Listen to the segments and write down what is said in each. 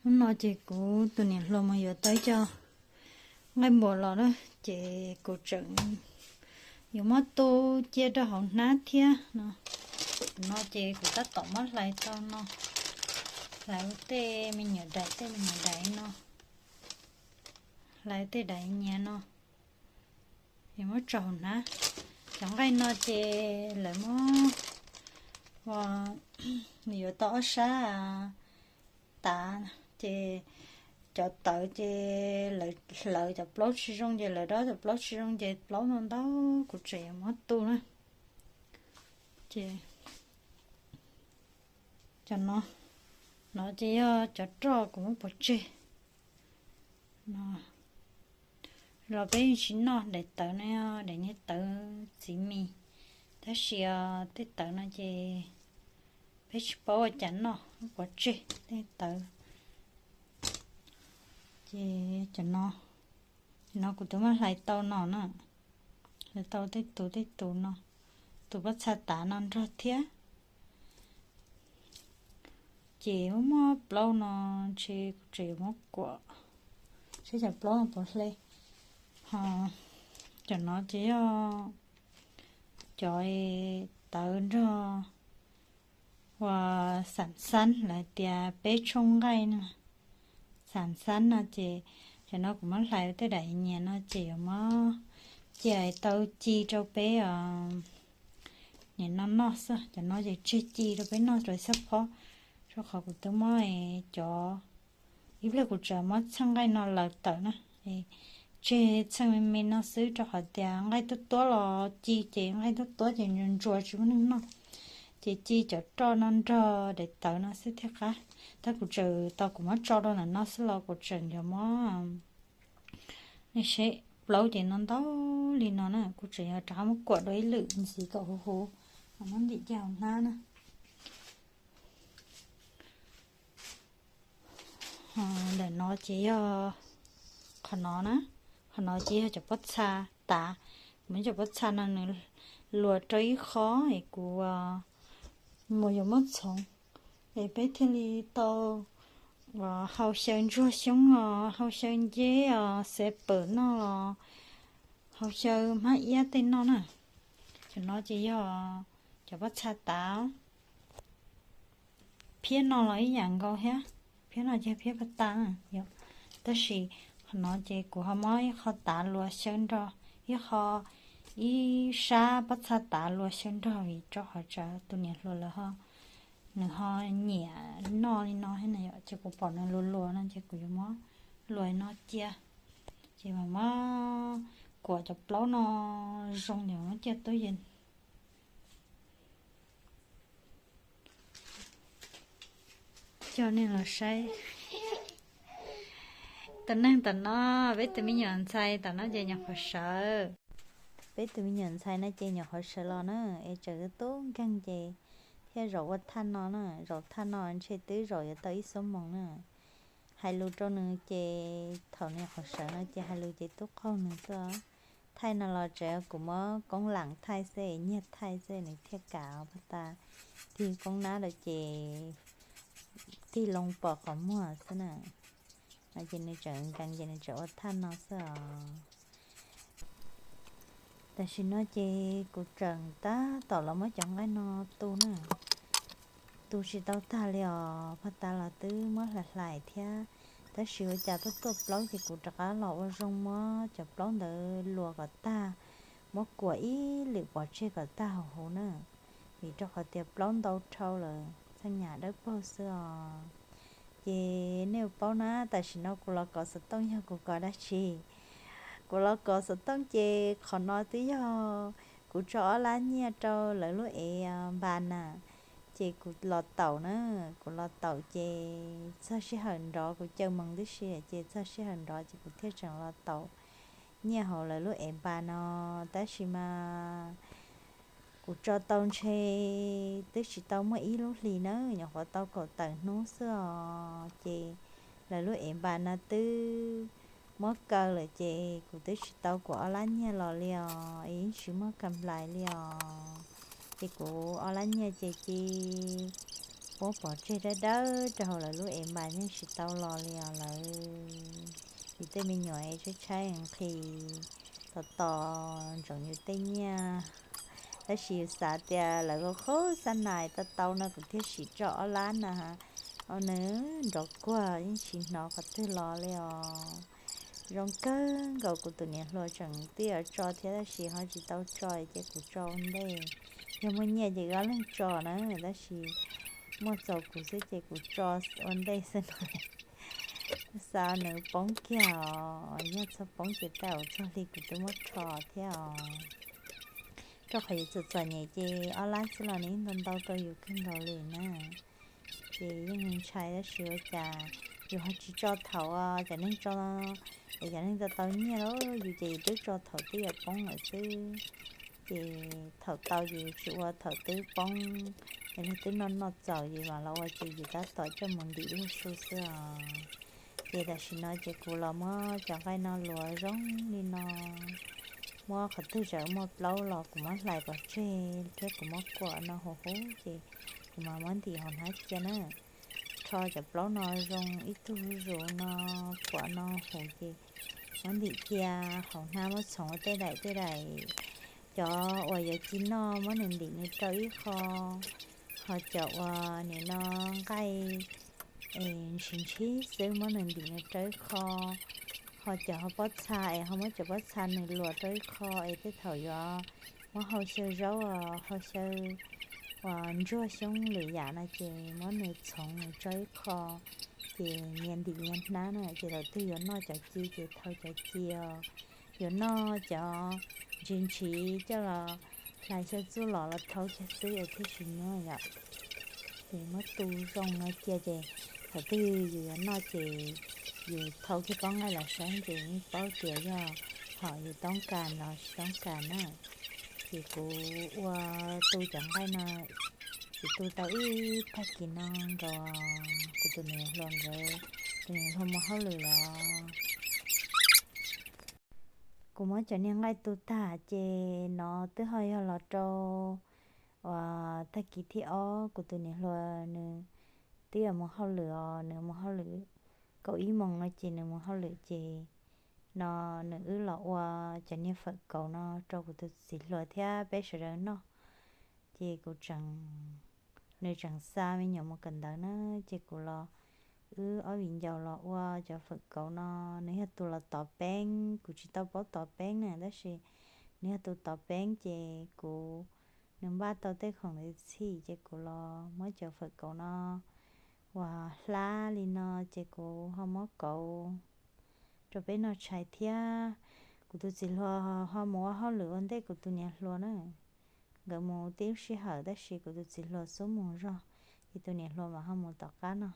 Hnub no ces kuv tus niam hluas mus yuav tau ib co nqaij npuas los na, ces kuv tseem yuav muab tu cia rau hauv hnab thiab no. Tus no ces kuv tab tom muab hlais tau no, hlais tej me nyuam daim tej me nyuam daim no, hlais tej daim nyias no, es muab tso hauv hnab. Cov nqaij no ces lawv muab ua, nws yuav tau ob sab tav, ces cov tawv ces lawv hlawv cov plaub tsis zoo ces lawv dob cov plaub tsis zoo ces plaub no ntau, kuv tseem yuav muab tu na. Ces cov no, no ces yog cov roj kuv muab pov tseg no. Los peb yeej tsis noj daim tawv no, daim niag tawv txiv mis, tab sis tej tawv no ces peb tsis paub ua cas noj, pov tseg tej tawv. Ces cov no, no kuv twb muab hlais tau no na, hlais tau tej tus tej tus no, tus pob txha tav no nrog thiab. Ces muaj plaub no, ntshe kuv tseem yuav muab kuam seb cov plaub no puas hle. Ho cov no ces yog cov tawv nrog uas xam xab, lawv tias peb tshooj nqaij no, xam xab no ces cov no kuv muab hlais tej daim nyias no ces yuav muab cia tau ci rau peb os. Nim no noj xwb, cov no ces tseg ci rau peb noj rau xab phob, rau qhov kuv twb muab cov, ib pliag kuv tseem muab txheej nqaij no laws tawm na. Tseg txheej me me no xwb rau qhov tias nqaij tuab tuab los ci ces nqaij tuab tuab ces ntsuas ntsuas tsis muaj neeg noj. Ces ci cov roj no nrog daim tawv no xwb thiaj qab. Tab kuv tseem tau kuv muab tso rau ntawm no xwb los kuv tseem yuav muab, nej seb, plaub ces no ntau li no na, kuv tseem yuav rov qab muab kuam dua ib lwm ntxiv kom huv huv, muab ntim cia hauv hnab na. Ntawm no ces yog qhov no na, qhov no ces yog cov pob txha tav. Kuv muab cov pob txha no nws luas rau ib qho es kuv mus yuav muab txhoov es peb thiaj li tau hau xyaw ntsuag xyoob os, hau xyaw nceb os, xav pawm noj los hau xyaw hmab iab tej noj na. Cov no ces yog cov pob txha tav. Phiab no los ib yam nkaus thiab, phiab no ces phiab paj tas na. Tab sis qhov no ces kuv ho muab ib qho tav luas xyaw nrog, ib qho, ib sab pob txha tav luas xyaw nrog vim rau qhov tsam tus niam hluas lawv ho, nws ho nyiam noj li no thiab na yom, ces kuv pom nws luas luas no ces kuv yuav muab luas no cia. Ces mam muab kuam cov plaub no zoo ces muab cia tub yees. Coj nej los saib tus neeg tom no, peb tus me nyuam ntxhais tom no ces nyuam qhuav sawv. Peb tus me nyuam ntxhais no ces nyuam qhuav sawv los na, es tseem tub nkeeg ces thiaj zaum ua thaj no na, zaum thaj no ntshe twb zaum yuav tau ib xuab moos na. Hais lus rau nws ces thaum nws nyuam qhuav sawv no ces hais lus ces tub qaug nws xwb. Thaij no los tseem kuv muab koob lam thaij xwb, nyiag thaij xwb nws thiaj kam os, pab tas tig koob nab lawm ces tig loo pom qhov muag xwb na. No ces nws tseem nkees ces nws tseem ua thaj no xwb os. Tam sim no ces kuv tseem tab tom los muab cov nqaij no tu na, tu tsis tau tag li os, pab tas los twb muab hlais hlais thiab. Tab sis ua cas tuaj tuaj plaub ces kuv rov qab los ua zoo muab cov plaub ntawd luas kom tag, muab kuam ib lwm pov tseg kom tag hauv huv na, vim rau qhov tias plaub ntau dhau lawm, txheej nyam dawb paug xwb os. Ces nej ua paub na, tam sim no kuv los kov xov tooj yog kuv kov dab tsi? Kuv los kov xov tooj ces qhov no twb yog kuv tso ob lab nyiaj rau lawv lub ev npas na, ces kuv los taum na, kuv los taum ces txog sij hawm nrov, kuv caw moos tib si ces txog sij hawm nrov ces kuv thiaj tseem los taum nyiaj hauv lawv lub ev npas no. Tab sis mas kuv tso tau ntshe twb tsis tau muaj ib lub hlis na, nyuam qhuav tau kaum tawm hnub xwb os. Ces lawv lub ev npas no twb muab kaw lawm ces kuv twb tsis tau kuv ob lab nyiaj los li os, es yeej tsis muaj kam nplais li os. Ces kuv ob lab nyiaj ces cia Muab pov tseg dawb dawb rau hauv lawv lub es npas yeej tsis tau los li os lawv. Yus tej me nyuam es tshaib tshaib nqhis tos tos ntsoov yus tej nyiaj, tab sis yus xav tias lawv khaub khaub xa nais tau tau no kuv thiaj sim tso ob lab na. Au, nws nrov kuag yeej tsis hnov qhov twg los li os. Zoo kawg nkaus kuv tus niam hluas tseem twb yuav tso thiab tab sis ho tsis tau tso ces kuv tso ua ntej. Yog muaj nyiaj ces wb ob leeg tso na, tab sis muaj txaus kuv xwb ces kuv tso ua ntej xwb na. Xav nws poob kiag os, yog txog poob ces tau txog li kuv twb muab rho thiab os. Rau qhov yus txom txom nyem ces ob lab xwb los nws yeej ntau ntau rau yus kawg nkaus li na. Ces yeej ntshai tab sis ua cas yus ho tsis tso thaum cov neeg tso, es cov neeg tau tau nyiaj lawm yus ces yus twb tso thaum twb yuav poob lawm xwb. Ces thaum tau ces yus tsis ua thaum twb poob, es luag twb noj noj txaus ces mam los ua ces yus tab tom coj mus ntim luag su xwb os. Ces tam sim no ces kuv los muab cov nqaij no luav zoo li no, muab qhov twg tseem muaj plaub los kuv muab hlais pov tseg thiab kuv muab kuam no huv huv ces kuv mam muab ntim hauv hnab cia na. Rho cov plaub no zoo ib tug zus no, kuam no huv ces muab ntim cia hauv hnab muab txhoov ua tej daim tej daim. Cov uas yuav ci noj muab nws ntim nws rau ib qho, ho cov uas nim no nqaij es ntshis ntshis xwb muab nws ntim nws rau ib qho, ho cov ho pob txha es ho muab cov pob txha nws luas rau ib qho es tej thaum yuav muab hau xyaw zaub os, hau xyaw uas ntsuag xyoob lwm yam no ces muab nws txhoov nws tso ib qho, ces nyias ntim nyias hnab na ces thaum twg yuav noj cov ci ces thau cov ci os, yuav noj cov ntshis ntshis coj los hlais xyaw txuj lom los thau kiag xwb es thiaj tsis nyuaj yom. Ces muab tu zoo no cia ces thaum twg yus yuav noj ces yus thau kiag pob nqaij los saib ces yeej paub tias yog hom yus toob kas los tsis toob kas na. Ces kuv ua tu cov nqaij no, ces tu tau ib tag kis no nkaus, kuv tus niam hluas nkawd, tus niam hluas mus hauj lwm los. Kuv muab cov niag nqaij tu tag ces no twb ho yog los rau uas tag kis thib ob kuv tus niam hluas nws twb yuav mus hauj lwm os, nws mus hauj lwm kaum ib moos no ces nws mus hauj lwm ces no nws wb los ua cov niag fawm kauv no rau kuv tus txiv hluas thiab peb sawv daws noj. Ces kuv tseem, nws tseem xa me nyuam mus kawm ntawv na, ces kuv los, wb ob viv ncaus los ua cov fawm kauv no. Nws yog tus los tov peeb, kuv tsis tau paub tov peeb na, tab sis nws yog tus tov peeb ces kuv, nws npaj tau tej khoom ntawd txhij ces kuv los muab cov fawm kauv no uas hlab li no ces kuv ho muab kauv rau peb noj tshais thiab. Kuv tus txiv hluas ho mus ua hauj lwm ua ntej kuv tus niam hluas na. Nkawd mus tib lub sij hawm tab sis kuv tus txiv hluas xub mus zog, ces tus niam hluas mam ho mus tom qab no.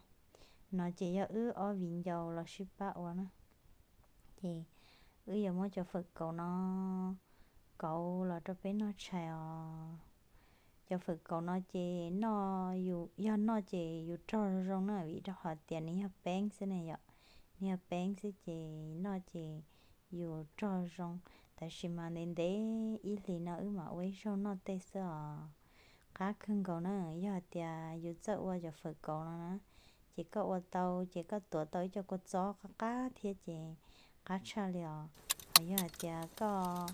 No ces yog wb ob viv ncaus los sib pab ua na. Ces wb yuav muab cov fawm kauv no kauv los rau peb noj tshais os. Cov fawm kauv no ces noj, yus yog noj ces yus rog zoo na, vim rau qhov tias nws yog peeb xwb ne yom. Nws yog peeb xwb ces noj ces yus rog zoo. Tab sis mas ntev ntev ib hlis no wb mam ua ib zaug noj tej xwb os. Qab kawg nkaus na, yog hais tias yus txawj ua cov fawm kauv no na, ces koj ua tau ces koj tuav tau ib co kua txob qab qab thiab ces qab tshaj li os. Ho yog hais tias koj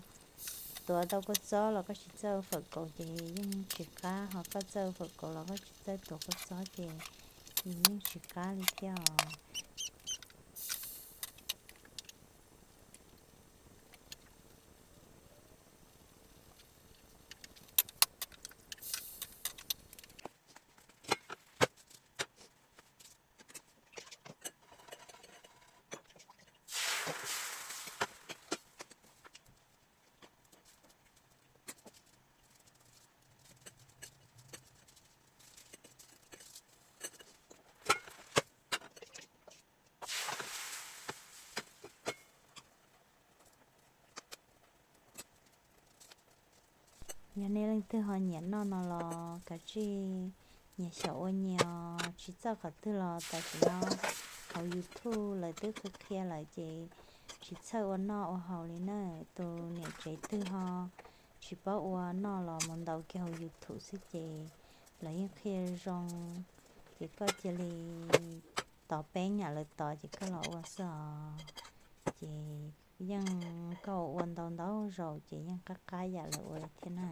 tuav tau kua txob los koj tsis txawj ua fawm kauv ces yeej tsis qab, ho koj txawj ua fawm kauv los koj tsis txawj tuav kua txob ces yeej tsis qab li thiab os. Yog nej leej twg ho nyiam noj no los kav tsij nyias xyaum ua nyias os, tsis txawj qhov twg los tam sim no hauv YouTube lawv twb qhia qhia lawm ces tsis txhawj ua noj ua haus li na. Tus niam tsev twg ho tsis paub ua noj los mus ntaus kiag hauv YouTube xwb ces lawv yeej qhia zoo Ces koj cia li tov peeb yam lawv tov ces koj los ua xwb os. Ces yeej koj ua ntau ntau zaus ces yeej qab qab yam lawv ua thiab na.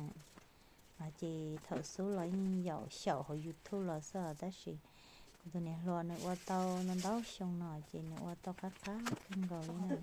Los ces thaum xub los yeej yaum xyaum hauv YouTube los xwb os, tab sis kuv tus niam hluas nws ua tau ntau ntau xyoo no ces nws ua tau qab qab kawg nkaus li na.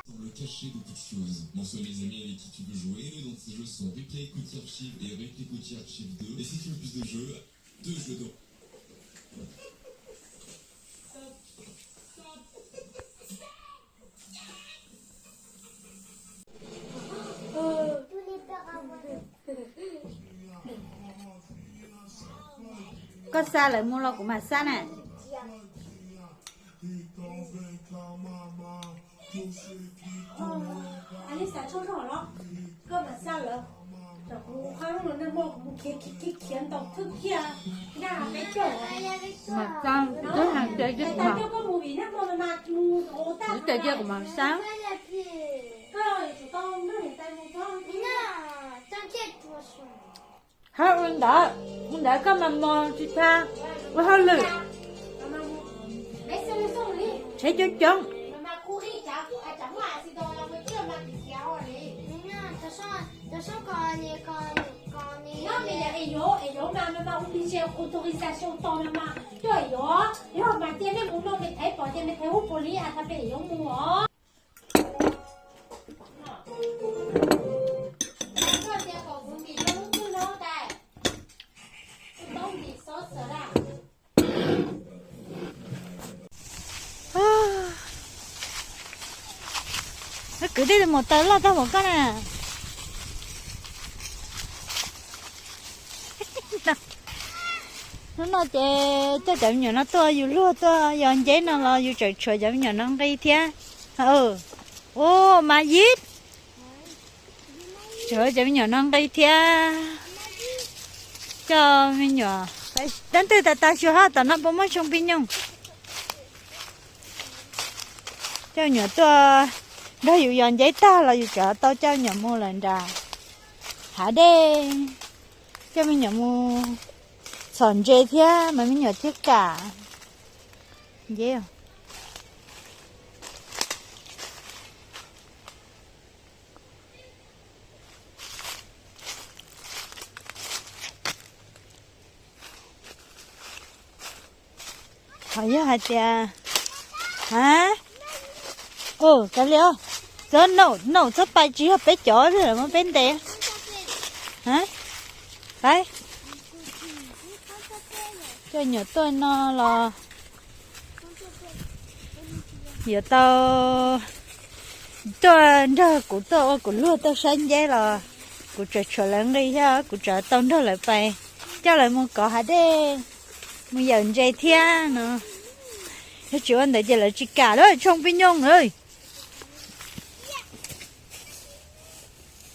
Semble caché beaucoup de choses. Bonsoir les amis, avec qui tu veux jouer ? Nos noms dans ces jeux sont Replay Cookie Archive et Replay Cookie Archive deux. Et si tu veux plus de jeux, deux jeux de... Koj xa lawv mus los kuv mam xa na. Koj mam xa lawv, kuv qhov lub nag hmo kuv mus khiav khiav khiav ntaus thwj thiaj, nag peb caug. Mas txog twb hais tias cia kuv mam, twb tias cia kuv mam xa. Hab ua ntawd, ua ntawd koj mas mos tsis tshua ua hauj lwm, tsheb coob coob. Kwv tij tus muam taws loj tag npaum koj na. Hnub no ces coj cov me nyuam no tuaj yus luag tuaj yos nceb no los yus tseem tshuav cov me nyuam no nqi thiab. Ua mas yib. Cov me nyuam no nqi thiab. Coj me nyuam, leej twg tas tas xyuas hab tom no puas muaj tshooj pis nyoog. Coj me nyuam tuaj nrog yus yos nceb tag los yus tseem tau coj me nyuam mus lawm nram hav dej. Coj me nyuam mus txhom ntses thiab mas me nyuam thiaj kam nceb. Ho yog hais tias, a, kav liam, txhob naum naum txhob pais, tsis yog peb cov, muab peb ntes. A, pais. Coj nyuam tuaj no los yuav tau tuaj nrog kuv tuaj ua kuv luag tuaj saib nceb los kuv tseem tshuav lawv nqi thiab kuv tseem tau nrog lawv pais coj lawv mus kov hav dej, mus yawm ntses thiab no. Yog tsis ua ntawd ces lawv tsis kam lawm tshooj pis nyoog.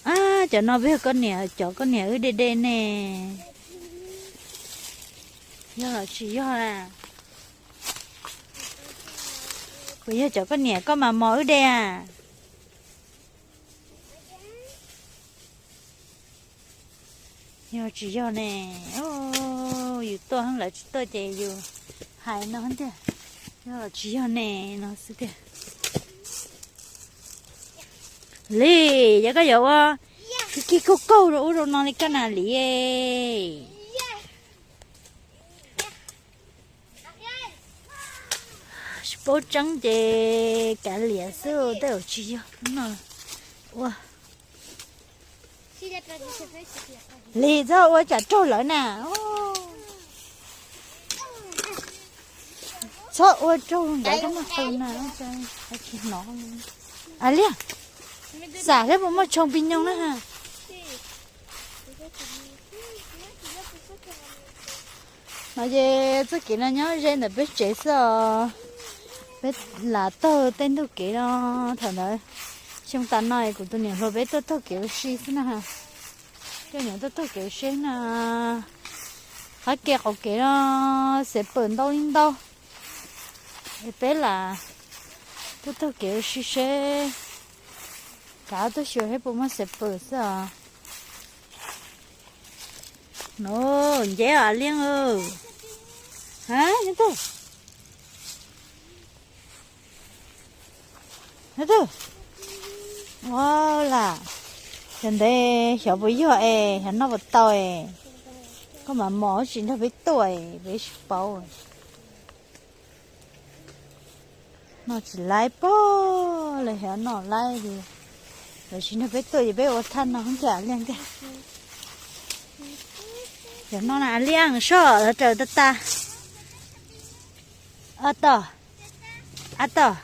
A, cov no peb yog koj niam, cov koj niam wb de de ne. Yog los tsis yog a? Puas yog cov koj niam koj mas mos wb de a? Yog tsis yog ne? Yus tuaj lawv tsis tuaj ces yus hais no tiag. Yog los tsis yog ne no xwb tiag. Lis, yog koj yuav ua kig kig kaug kaug rau ub rau no li koj na Lis. Tsis paub tseeb ces kav liam xwb, tej zaum tsis yog no. Ua Lis, txhob ua tsam raug lawv na. Txhob ua raug nkawd, txhob muaj qw na, tsis hnov. A liag, xam seb puas muaj tshooj pis nyoog na. No ces txoj kev no nyob ze ntawm peb tsev xwb os. Peb lam taug tej ntug kev no, thaum ntawd xyoo tas no kuv tus niam hluas peb tuaj taug kev ua si xwb na. Coj nyuam tuaj taug kev ua si na. Qhov kev qaum kev no xev pwm ntau li ntau. Es peb lam tuaj taug kev ua si seb, kav tuaj xyuas seb puas muaj xev pwm xwb os. No, nceb os Liaj. A, nyob twg? Nyob twg? Ua lam, xyov ntev xyov puas yog es xyov noj puas tau es. Koj mam mos tsis nrog peb tuaj es peb tsis paub. Noj tsis laib pob, lawv xyov noj laib li. Lawv tsis nrog peb tuaj ces peb ua thaj no thiaj Liaj tiag. Xyov noj na Liaj, soj lawv raws tas tas. A tom, a tom,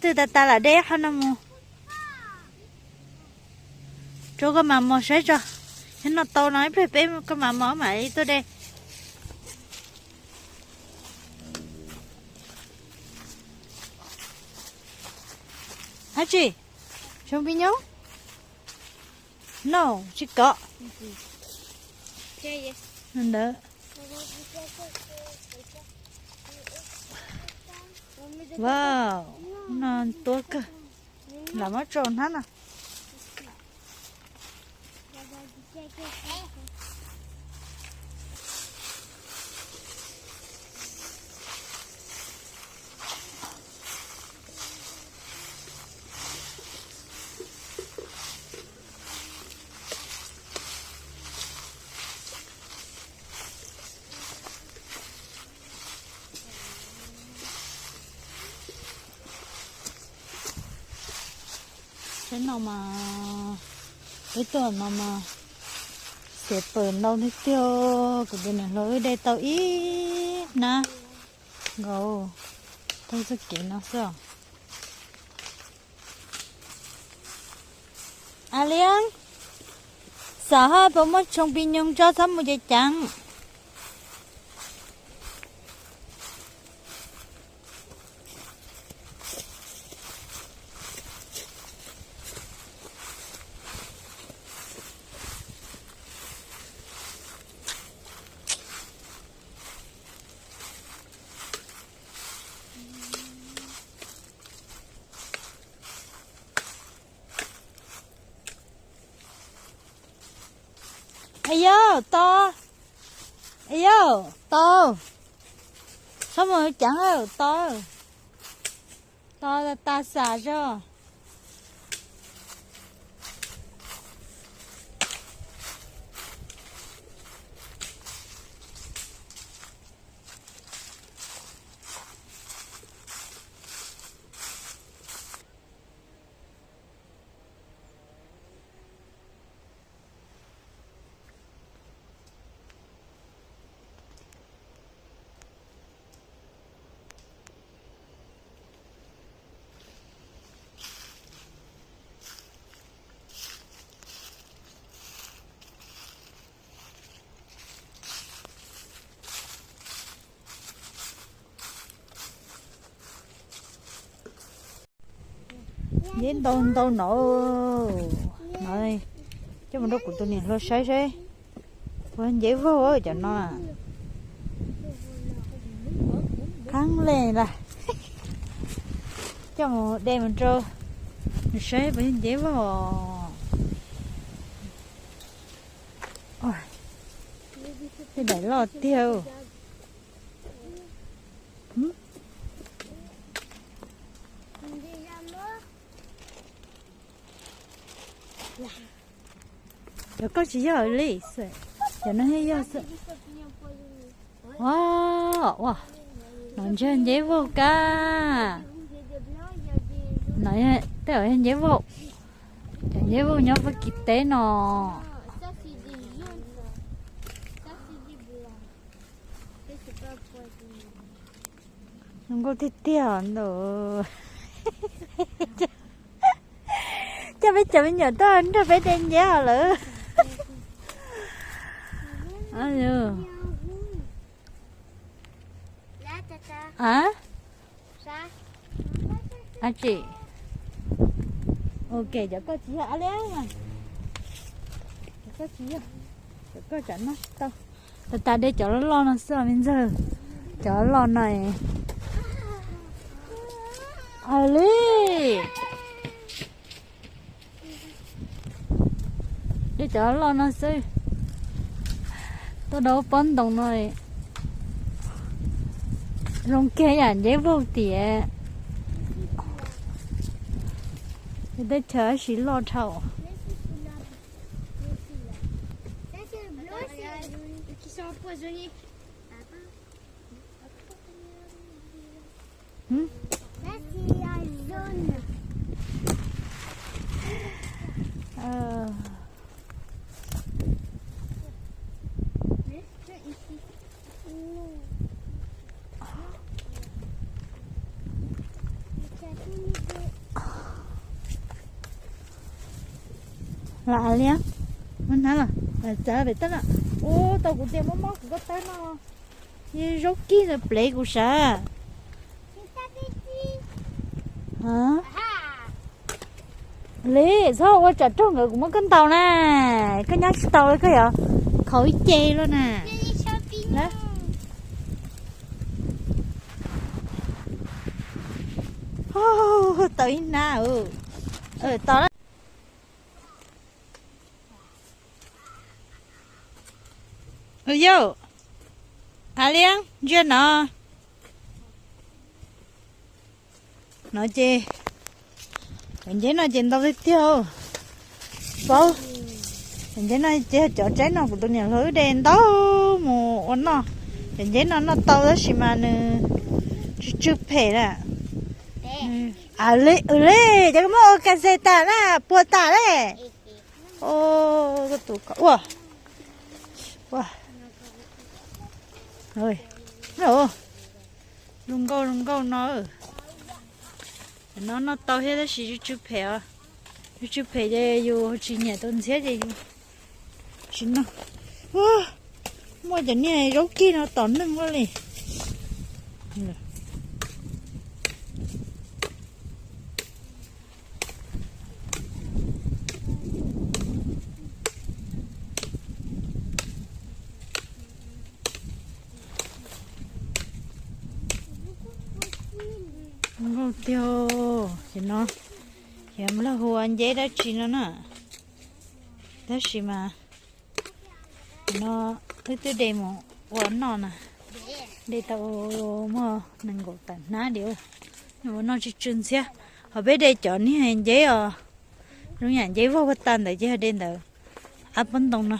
twb tas tas lam deb qhov no mus. Rau koj mam mos saib tso, yog noj tau no ib pliag peb koj mam mos mam li tuaj de. Dab tsi? Tshooj pis nyoog? No, tsis kov. Ntawd. Wow, no tuab kawg. Lam muab tsau hnab no. Teb no mas, peb tuaj no mas, xev pwm ntau tiag tiag. Kuv tus niam hluas wb de tau ib hnab nkaus, taug txoj kev no xwb os. A Liab, xam hab puas muaj tshooj pis nyoog tso txhob mus ceev ceev. Yau, tos. Yau, tos. Txhob mus ceev, tos. Tos tas tas xav zog. Nceb ntau ntau no, no coj mus rau kuv tus niam hluas saib saib puas nceb vaug cov no. Qhab le las, coj mus de mus rau nws saib puas yog nceb vaug. Tej daim loj tiag. Cov koj tsis yog li xwb, cov no thiaj yog xwb. Ua, ua, no ntshe nceb vaug kab. No tej zaum yog nceb vaug. Cov nceb vaug nyob Fab Kis teb no. Zoo nkauj tiag tiag ntag. Coj peb cov me nyuam tuaj nrog peb de nceb os lawm. A, a tsi, ok, cov koj tsis yog a li, cov koj tsis yog, cov koj tsam noj tsis tau. Tas tas de cov loj loj no xwb os me ntxawg. Cov loj no, a li, de cov loj no xwb. Tuaj rau pob ntoo no, zoo kiag yam nceb vaug tiag. Teb chaws tab sis loj dhau. Los a li, muab hnab los, txav pem teb na. Ua tau kuv tias mob mob kuv ko taw no. Zaub kib ntawd plev kuv sav. Li, txhob ua tsam raug nkawd kuv muab koj ntaus na. Koj nyob tsis tau li koj yuav khaus ib ce luaj na. Tau ib hnab. Tau. Yauj, a liab ntsia no. No ces, cov nceb no ces ntau tiag tiag. Paub, cov nceb no ces cov tsaib no kuv tus niam hluas wb de ntau mus ua noj. Cov nceb no noj tau tab sis mas nws tsw tsw phem na. A li, cov muab ua kas tas na, puas tas le. Ua, ua, zoo nkauj zoo nkauj no. Cov no noj tau thiab tab sis tsw tsw phem os. Tsw tsw phem ces yus tsis nyiam tus ntxhiab ces yus tsis noj. Muaj cov niag zaub kib no tom neeg luaj li. Nkauj tiag, ces no, ces nplog hu ua nceb dab tsi no na. Tab sis mas No wb twb de mus ua noj na. De tau muaj nees nkaum tawm hnab diam. Ua noj tsw tsw ntxhiab. Ho peb de cov niag nceb os, zoo yam nceb vog vag tas ntawd ces de ntawd. Av pob ntoo no.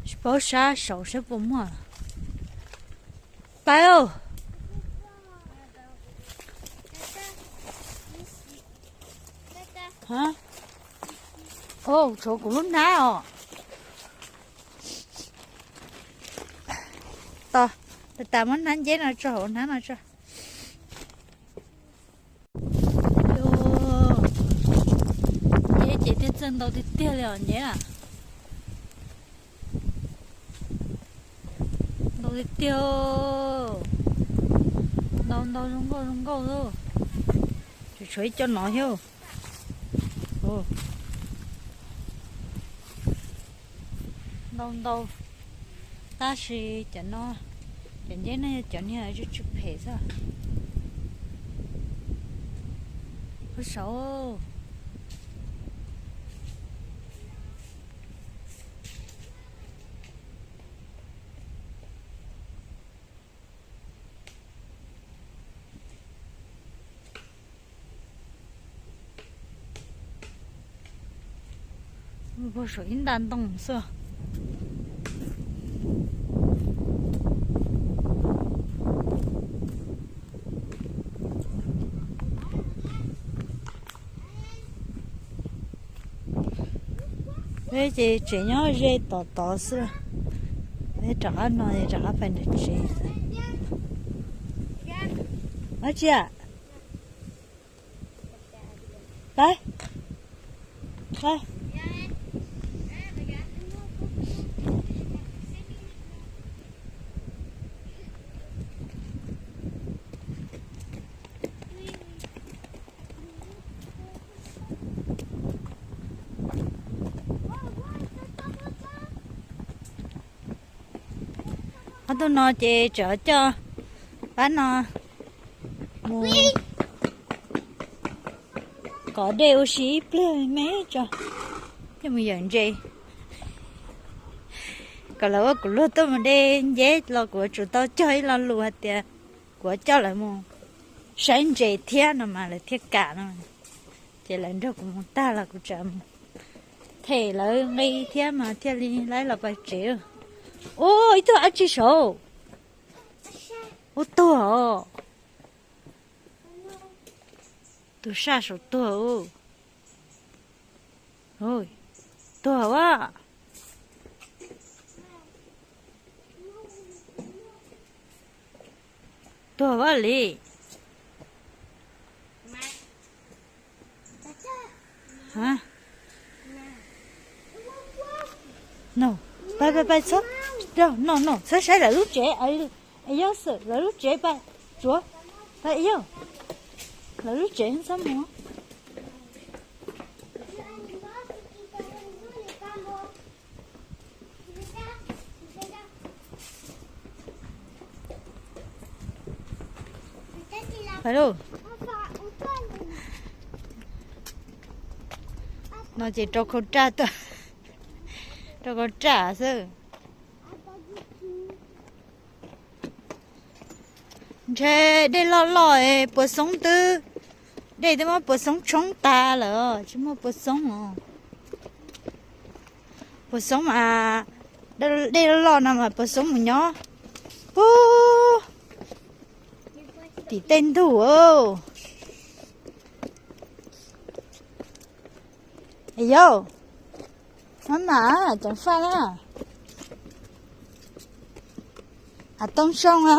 Tsis paub sab saud saib puas muaj. Pais os. Tshuav kuv lub hnab os. Tos, tas tas muab hnab nceb no tso hauv hnab no tso. Nceb ces thiaj txawj ntau tiag tiag li os nceb na. Ntau tiag tiag. Ntau ntau zoo nkauj zoo nkauj xwb. Tseem tshuav ib co no thiab. Ntau ntau. Tab sis cov no, cov nceb no yog cov niag tsw tsw phem xwb. Ua saud. Puag saum ib nta ntoo xwb. Peb ces tsev nyob ze tod tod xwb. Peb rov qab no es rov qab pais nram tsev. Dab tsi a? Pab, pab. Ob tug no ces tseem coj pab no mus kov dej ua si ib pliag me tso, coj mus yawm ntses. Kom lawv ua kuv luag tuaj mus de nceb los kuv yuav tsum tau cog ib lo lus hais tias kuv yuav coj lawv mus saib ntses thiab no mas lawv thiaj kam no. Ces lawv nrog kuv mus tag los kuv tseem them lawv nqi thiab mas thiaj li laib los pais tsev. Ub, ib tug dab tsi saud? Ub, tuag os. Tus saj saud tuag. Tuag a. Tuag vaj li. No, pais pais pais, txhob, no no, txhob saib lawv lub tsev. Yog xwm lawv lub tsev pais tsuav, pais yog lawv lub tsev txhob mus. Pais lauj. No ces rau khau raj tuaj, rau khau raj xwb. Ntshe dej loj loj es puas xoob twb, dej twb muab puas xoob tshoob tas lawm tsis muaj puas xoob os. Puas xoob mas, dej loj loj no mas puas xoob mus nyob pub tim tej ntug. Es yauj, mab mam ceev faj na. Av tooj soo na.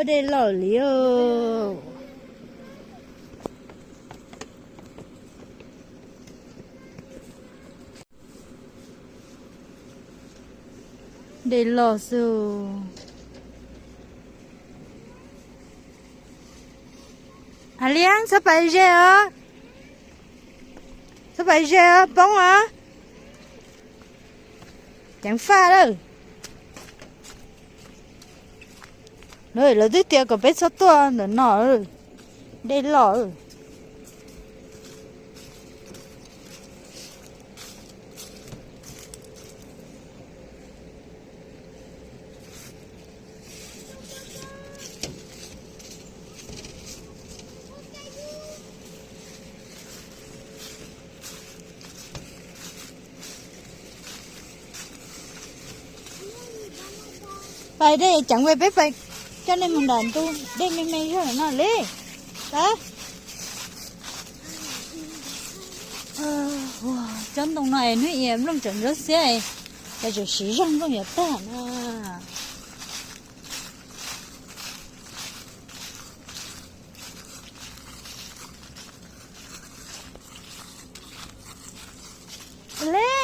Dej loj li os. Dej loj xwb. Aliab, txhob pais ze os. Txhob pais ze os, poob os. Ceev faj lawm. Lawv twb tias kom peb txhob tuaj ntawm no. Dej loj. Pais dej ceev, peb pais coj nej mus nram ntug dej me me zog no li. Cov ntoo no es hnub ib nplooj tseem ntsuab xiab, ces tseem siv zeeg nplooj yuav tag na. Li.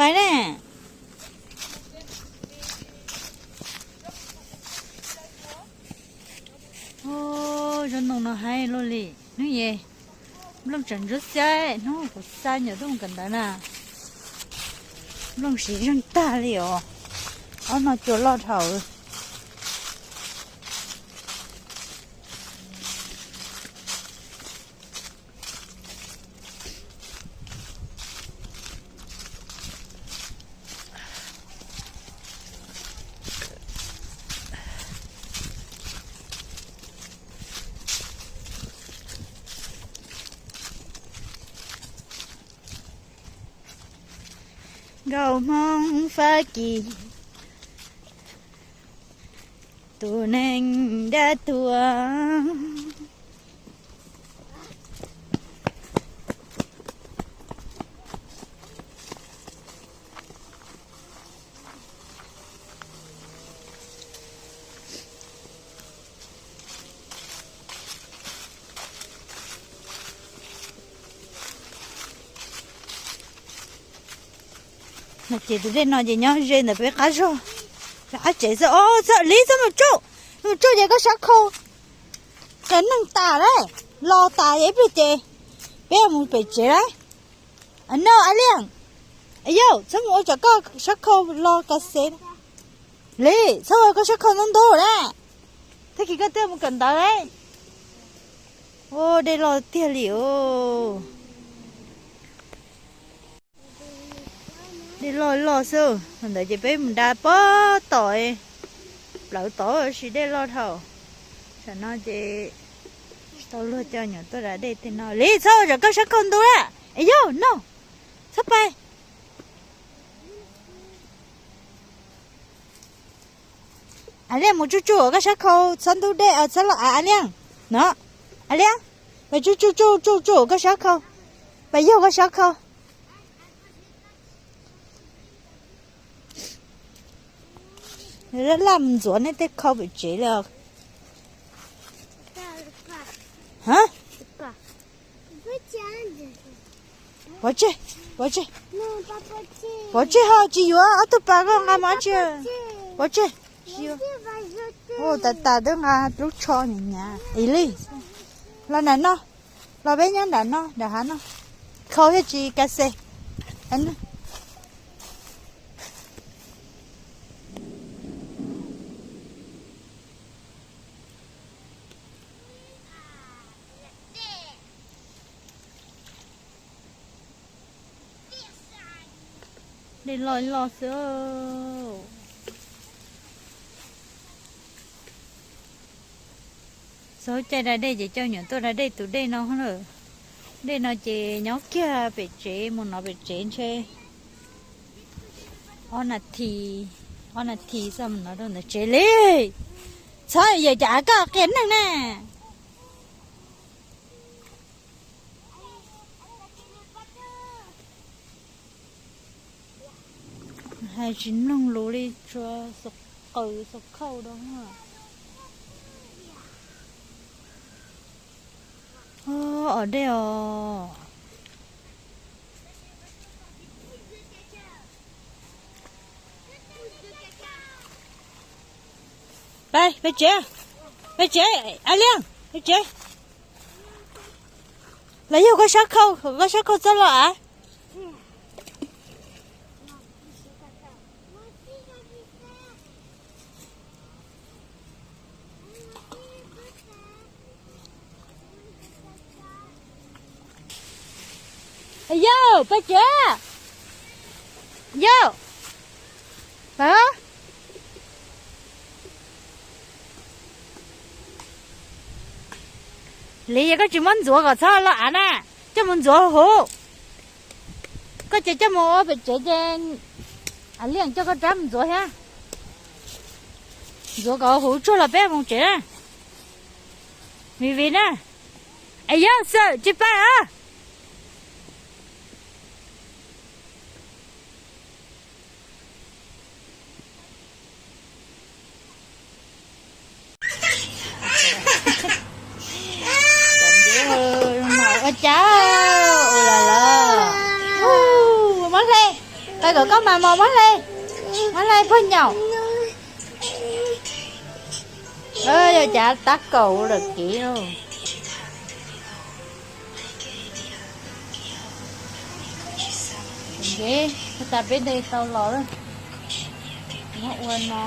Pais ne. Ub, cov ntoo no heev luaj li. Hnub ib nplooj tseem ntsuab xiab, hnub kuv xa nyuam tub mus kawm ntawv na. Nplooj siv zeeg tag li os. Ob no cua loj dhau. Nkauj Hmoob Fab Kis, tus neeg dab tuag. No ces tus dej no ces nyob ze ntawm peb qab zog, peb qab tsev xwb. Os, Lis, txhob mus tsuj, mus tsuj ces koj sab khau, ces neeg tas lawm, los tas ib pliag ces peb mus pem tsev lawm. No, Ab Liaj, yauj, txhob mus ua tsam koj sab khau los kav xev. Lis, txhob ua koj sab khau ntub ntub na, tag kis koj twb mus kawm ntawv lawm. Ua dej loj tiag li os. Dej loj loj xwb, ntawd ces peb mus da pob tom, plawv tod sis dej loj dhau. Tam no ces tsis tau luag coj nyuam tuaj da dej tej no. Lis, txhob ua tsam koj sab khau ntub na. Es yauj, no, txhob pais. Ab Liaj, mus tsuj tsuj koj sab khau, txhob ntub dej, txhob los av, Ab Liaj. No, Ab Liaj, pais tsuj tsuj tsuj tsuj tsuj koj sab khau, pais yaug koj sab khau. Laj mus ntxuav nej tej khau pem tsev li os. Ha? Pov tseg, pov tseg, pov tseg ho tsis yuav, ob tug pas koj nqa mus tsi, pov tseg. Ua tas tas twb nqa lub tsho nyav nyav li. Los nram no, los peb nyob nram no, nram hav no, khau thiaj tsis kav xes. Dej loj loj xwb. Txog caij da dej ces coj nyuam tuaj da dej tus dej no lawm. Dej no ces nyob kiag pem tsev, mus no pem tsev ntshe ob nas this, ob nas this xwb mus no rau ntawm tsev li. Txhob yam cas koj qia neeg na. Hais tsis mloog lus li, tsuas xav qw xav khauj rau. Os, dej os. Pais, pais tsev, pais tsev, Ab Liaj, pais tsev. Los yog koj sab khau, koj sab khau txhob los av. Yawg, peb tsev. Yawg, pab. Li yog koj tsis muab ntxuav kom txhob los av na, coj mus ntxuav huv. Koj ces coj mus ua pem tsev ces av liaj coj koj rab mus ntxuav thiab. Ntxuav kom huv tsuag los peb mus tsev na. Vim vim na. Es yawg xwm tsis pab os. Ua cas ua los los. Muab hle, pab kom koj mas mos, muab hle, muab hle pog nyaum. Yog cas tab kaum lawm kev. Ua tas peb de tau los, muab ua no.